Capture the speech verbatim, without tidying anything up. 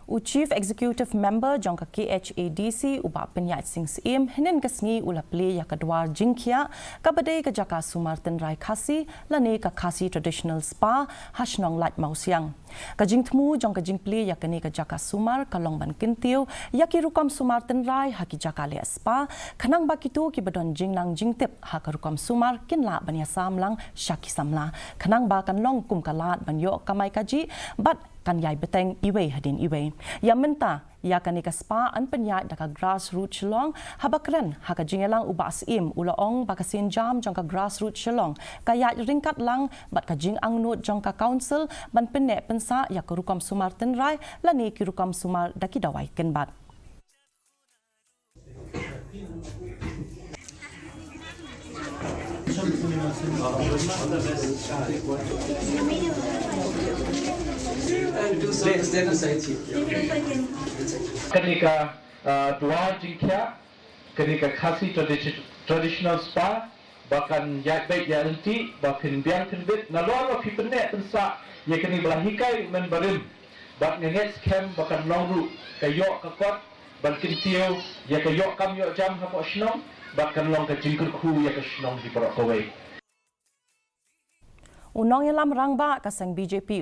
U Chief Executive Member jong ka K H A D C, u Bah Pynïaid Sing Syiem, hynnin ka sngi u la plie ïa ka duar jingkhiah kaba dei ka jaka sumar tynrai Khasi lane ka Khasi Traditional Spa ha shnong Lad Mawsiang. Ka jingthmu jong ka jingplie ïa kane ka jaka sumar ka long ban kyntiew ïa ki rukom sumar tynrai ha ki jaka leh spa, khnang ba kito kiba don jingnang jingtip ha ka rukom sumar kin lah ban ïasam lang sha ki samla, khnang ba kan long kum ka lad ban ïoh kamai kajih bad kan ïai bteng iwei hadien iwei. Ïa mynta, ïa kane ka spa yn pynïaid da ka Grassroot Shillong. Haba kren ha ka jingïalang, u Bah Syiem u la ong ba ka sienjam jong ka Grassroot Shillong ka ïaid ryngkat lang bad ka jingangnud jong ka Council ban pynneh pynsah ïa ka rukom sumar tynrai lane ki rukom sumar da ki dawai kynbat. Kane ka, uh, duar jingkhiah, kane ka Khasi Tradi- Traditional Spa, ba kan ïaid beit ïaid ryntih, ba phin biang phin bit, nalor ba phi pynneh pynsah ïa kane ba la hikai u mynbarim, bad nga ngeit skhem ba kan long ruh ka ïoh ka kot ban kyntiew ïa ka ïoh kam ïoh jam hapoh shnong, bad kan long ka jingkyrkhu ïa ka shnong hi baroh kawei. U nongïalam rangbah ka seng B J P,